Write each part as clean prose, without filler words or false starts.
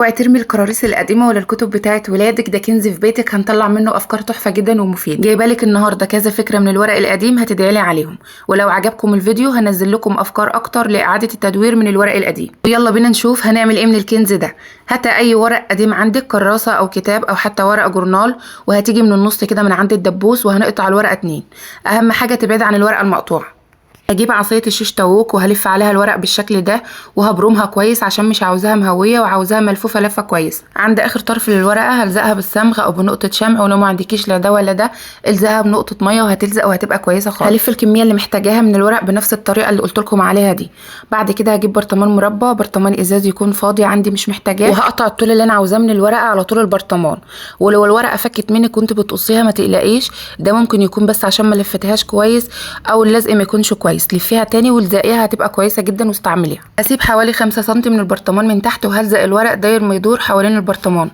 اوعي ترمي الكراريس القديمة ولا الكتب بتاعت ولادك، ده كنز في بيتك، هنطلع منه افكار تحفة جدا ومفيد. جايبه لك النهارده كذا فكرة من الورق القديم هتدعي لي عليهم، ولو عجبكم الفيديو هنزل لكم افكار اكتر لاعادة التدوير من الورق القديم. ويلا بينا نشوف هنعمل ايه من الكنز ده. هات اي ورق قديم عندك، كراسة او كتاب او حتى ورق جورنال، وهتيجي من النص كده من عند الدبوس وهنقطع الورقة اتنين. اهم حاجة تبعد عن الورقة المقطوعة. هجيب عصاية الشيش طاووق وهلف عليها الورق بالشكل ده وهبرمها كويس عشان مش عاوزاها مهويه وعاوزاها ملفوفه لفه كويس. عند اخر طرف للورقه هلزقها بالصمغ او بنقطة شمع، ولو ما عندكيش لا ده ولا ده الزقها بنقطة مية وهتلزق وهتبقى كويسة خالص. هلف الكمية اللي محتاجاها من الورق بنفس الطريقة اللي قلت لكم عليها دي. بعد كده هجيب برطمان مربى، برطمان ازاز يكون فاضي عندي مش محتاجاه، وهقطع الطول اللي انا عاوزاه من الورقة على طول البرطمان. ولو الورقة فكت منك كنت بتقصيها ما تقلقيش، ده ممكن يكون بس عشان ما لفتهاش كويس او اللزق ما يكونش كويس. لفيها تاني والزقيها هتبقى كويسة جدا واستعمليها. هسيب حوالي 5 سم من البرطمان من تحت وهلزق الورق داير ما يدور حوالين البرطمان.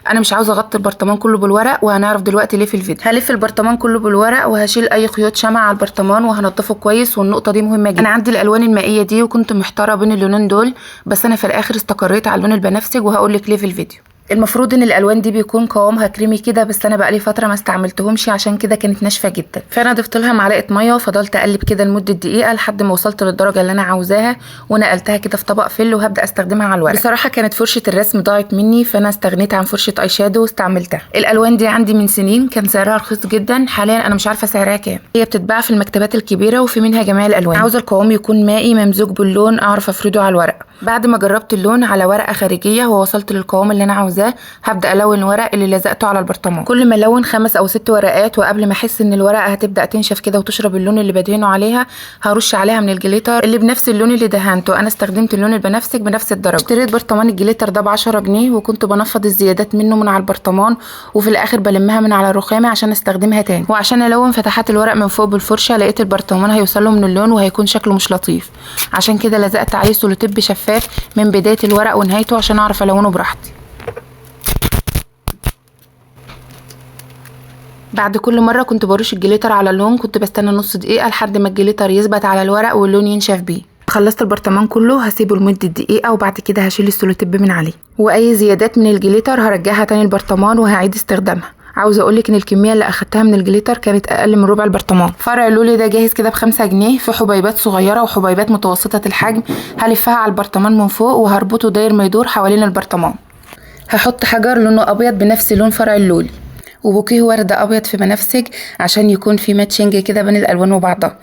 انا مش عاوزه اغطي البرطمان كله بالورق وهنعرف دلوقتي ليه في الفيديو. هلف البرطمان كله بالورق وهشيل اي خيوط شمع على البرطمان وهنضفه كويس، والنقطة دي مهمة جدا. انا عندي الالوان المائية دي وكنت محتارة بين اللونين دول، بس انا في الاخر استقريت على اللون البنفسجي وهقول لك ليه في الفيديو. المفروض ان الالوان دي بيكون قوامها كريمي كده، بس انا بقالي فترة ما استعملتهمش عشان كده كانت ناشفة جدا، فانا ضفت لها معلقه مية وفضلت اقلب كده لمدة دقيقة لحد ما وصلت للدرجة اللي انا عاوزاها، ونقلتها كده في طبق فل وهبدا استخدمها على الورق. بصراحة كانت فرشه الرسم ضاعت مني، فانا استغنيت عن فرشه eye shadow واستعملتها. الالوان دي عندي من سنين، كان سعرها رخيص جدا، حاليا انا مش عارفه سعرها كام. هي بتتباع في المكتبات الكبيرة وفي منها جميع الالوان. عاوزه القوام يكون مائي ممزوج باللون اعرف افرده على الورق. بعد ما جربت اللون على ورقة خارجية ووصلت للقوام اللي انا عاوزاه، هبدا الون الورق اللي لزقته على البرطمان. كل ما الون 5 او 6 ورقات، وقبل ما احس ان الورقة هتبدا تنشف كده وتشرب اللون اللي بدهنه عليها، هرش عليها من ال glitter اللي بنفس اللون اللي دهنته. انا استخدمت اللون البنفسج بنفس الدرجة. اشتريت برطمان ال glitter ده ب10 جنيه، وكنت بنفض الزيادات منه من على البرطمان، وفي الاخر بلمها من على الرخامه عشان استخدمها تاني. وعشان الون فتحات الورق من فوق بالفرشه، لقيت البرطمان هيوصله من اللون وهيكون شكله مش لطيف، عشان كده لزقت عليه سولوتيب شفاف من بداية الورق ونهايته عشان اعرف الونه براحتي. بعد كل مرة كنت برش ال glitter على اللون كنت بستنى نص دقيقة لحد ما ال glitter يثبت على الورق واللون ينشف بيه. خلصت البرطمان كله، هسيبه لمدة دقيقة وبعد كده هشيل السولوتيب من عليه، واي زيادات من ال glitter هرجعها تاني البرطمان وهعيد استخدامها. عاوزه اقولك ان الكمية اللي اخدتها من ال glitter كانت اقل من ربع البرطمان. فرع اللولي ده جاهز كده ب5 جنيه، في حبيبات صغيرة وحبيبات متوسطه الحجم. هلفها على البرطمان من فوق وهربطه داير ما يدور حوالين البرطمان. هحط حجر لونه ابيض بنفس لون فرع اللولي، وبوكيه ورده ابيض في بنفسج عشان يكون في matching كده بين الالوان وبعضها.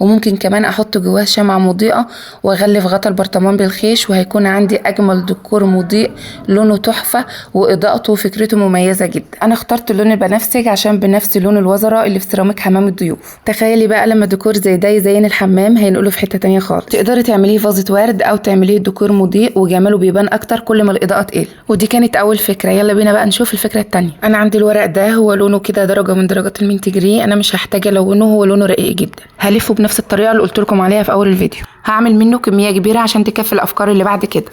وممكن كمان احط جواه شمعة مضيئة واغلف غطا البرطمان بالخيش، وهيكون عندي اجمل ديكور مضيء لونه تحفة واضاءته وفكرته مميزة جدا. انا اخترت اللون البنفسج عشان بنفس لون الوزره اللي في سيراميك حمام الضيوف. تخيلي بقى لما ديكور زي ده يزين الحمام، هينقله في حتة تانية خالص. تقدري تعمليه فازة ورد او تعمليه ديكور مضيء، وجماله بيبان اكتر كل ما الاضاءة تقل. ودي كانت اول فكرة، يلا بينا بقى نشوف الفكرة التانية. انا عندي الورق ده هو لونه كده درجه من درجات ال mint grey، انا مش هحتاج الونه، هو لونه رقيق جدا. هلفه بنفس الطريقة اللي قلت لكم عليها في اول الفيديو. هعمل منه كمية كبيرة عشان تكفي الافكار اللي بعد كده.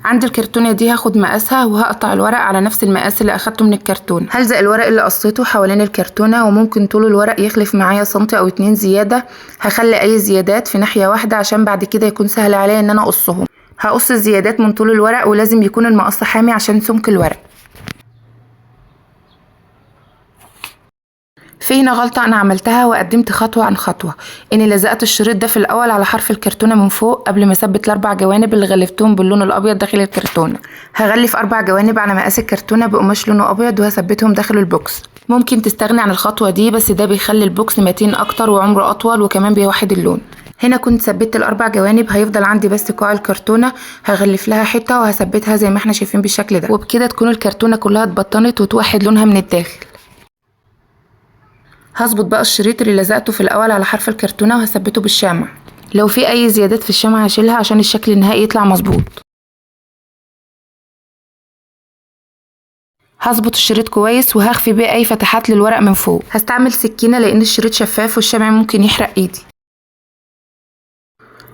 عندي الكرتونه دي هاخد مقاسها وهقطع الورق على نفس المقاس اللي اخدته من الكرتونه. هلزق الورق اللي قصيته حوالين الكرتونه، وممكن طول الورق يخلف معايا سنتي او 2 زيادة. هخلي اي زيادات في ناحية واحدة عشان بعد كده يكون سهل عليا ان انا اقصهم. هقص الزيادات من طول الورق، ولازم يكون المقص حامي عشان سمك الورق. في هنا غلطة أنا عملتها وقدمت خطوة عن خطوة، إني لزقت الشريط ده في الأول على حرف الكرتونة من فوق قبل ما أثبت الأربع جوانب اللي غلفتهم باللون الأبيض داخل الكرتونة. هغلف 4 جوانب على مقاس الكرتونة بقماش لونه أبيض وهثبتهم داخل ال box. ممكن تستغني عن الخطوة دي، بس ده بيخلي ال box متين أكتر وعمره أطول، وكمان بيوحد اللون. هنا كنت ثبت الأربع جوانب، هيفضل عندي بس قاع الكرتونة هغلف لها حتة وهثبتها زي ما احنا شايفين بالشكل ده، وبكده تكون الكرتونة كلها اتبطنت وتوحد لونها من الداخل. هظبط بقى الشريط اللي لزقته في الاول على حرف الكرتونه وهثبته بالشمع. لو في اي زيادات في الشمع هشيلها عشان الشكل النهائي يطلع مظبوط. هظبط الشريط كويس وهخفي بيه اي فتحات للورق من فوق. هستعمل سكينة لان الشريط شفاف والشمع ممكن يحرق ايدي.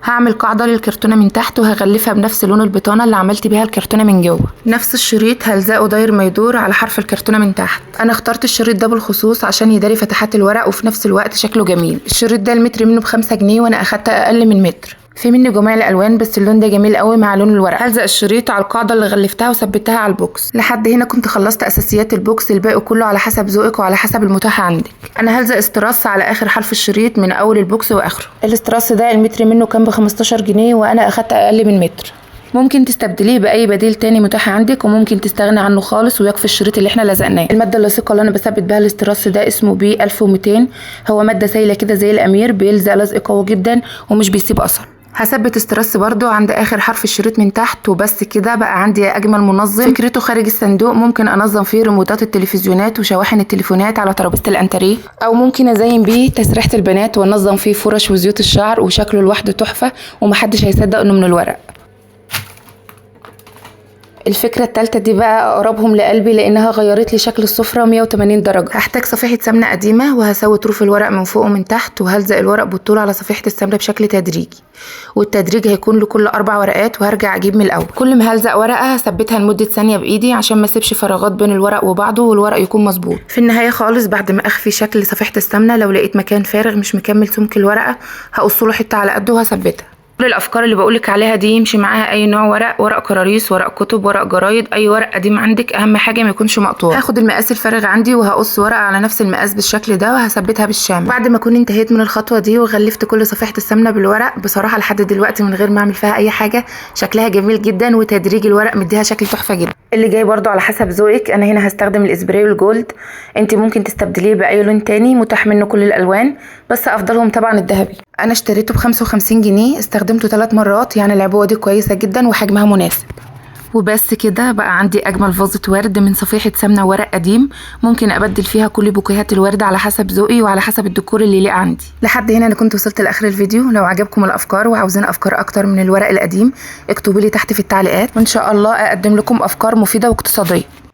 هعمل قاعدة للكرتونة من تحت وهغلفها بنفس لون البطانة اللي عملت بيها الكرتونة من جوه. نفس الشريط هلزقه داير ما يدور على حرف الكرتونة من تحت. انا اخترت الشريط ده بالخصوص عشان يداري فتحات الورق وفي نفس الوقت شكله جميل. الشريط ده المتر منه ب5 جنيه وانا اخدت اقل من متر. في منه جميع الالوان، بس اللون ده جميل قوي مع لون الورق. هلزق الشريط على القاعدة اللي غلفتها وثبتها على ال box. لحد هنا كنت خلصت اساسيات ال box، الباقي كله على حسب ذوقك وعلى حسب المتاح عندك. انا هلزق استراس على اخر حرف الشريط من اول ال box واخره. الاستراس ده المتر منه كان ب15 جنيه، وانا اخدت اقل من متر. ممكن تستبدليه باي بديل تاني متاح عندك، وممكن تستغني عنه خالص ويكفي الشريط اللي احنا لزقناه. المادة اللاصقه اللي انا بثبت بها الاستراس ده اسمه B 1200، هو مادة سايله كده زي الامير، بيلزق لزق قوي جدا ومش بيسيب اثر. هثبت استراس برده عند اخر حرف الشريط من تحت، وبس كده بقى عندي اجمل منظم. فكرته خارج الصندوق، ممكن انظم فيه ريموتات التلفزيونات وشواحن التليفونات على ترابيزة الانتريه، او ممكن ازين بيه تسريحه البنات وانظم فيه فرش وزيوت الشعر، وشكله لوحده تحفة ومحدش هيصدق انه من الورق. الفكرة التالتة دي بقى أقربهم لقلبي لأنها غيرت لي شكل السفرة 180 درجة. هحتاج صفيحة سمنة قديمة، وهسوي طروف الورق من فوق ومن تحت، وهلزق الورق بالطول على صفيحة السمنة بشكل تدريجي، والتدريج هيكون لكل 4 ورقات، وهرجع أجيب من الأول. كل ما هلزق ورقة هثبتها لمدة ثانية بإيدي عشان ما اسيبش فراغات بين الورق وبعضه والورق يكون مظبوط. في النهاية خالص بعد ما أخفي شكل صفيحة السمنة، لو لقيت مكان فارغ مش مكمل سمك الورقة هقص له حتة على قده وهثبتها. كل الافكار اللي بقولك عليها دي يمشي معاها اي نوع ورق، ورق كراريس، ورق كتب، ورق جرايد، اي ورق قديم عندك، اهم حاجة ما يكونش مقطوع. هاخد المقاس الفارغ عندي وهقص ورقة على نفس المقاس بالشكل ده وهثبتها بالشمع. بعد ما اكون انتهيت من الخطوة دي وغلفت كل صفيحه السمنة بالورق، بصراحة لحد دلوقتي من غير ما اعمل فيها اي حاجة شكلها جميل جدا، وتدريج الورق مديها شكل تحفة جدا. اللي جاي برضو على حسب ذوقك. انا هنا هستخدم الاسبراي ال gold، انت ممكن تستبدليه باي لون تاني، متاح منه كل الالوان، بس افضلهم طبعا الذهبي. انا اشتريته ب55 جنيه، استخدمته 3 مرات، يعني العبوه دي كويسة جدا وحجمها مناسب. وبس كده بقى عندي اجمل فازة ورد من صفيحه سمنه ورق قديم، ممكن ابدل فيها كل بوكيهات الورد على حسب ذوقي وعلى حسب الديكور اللي يليق عندي. لحد هنا انا كنت وصلت لاخر الفيديو. لو عجبكم الافكار وعاوزين افكار اكتر من الورق القديم اكتبوا لي تحت في التعليقات، وان شاء الله اقدم لكم افكار مفيدة واقتصادية.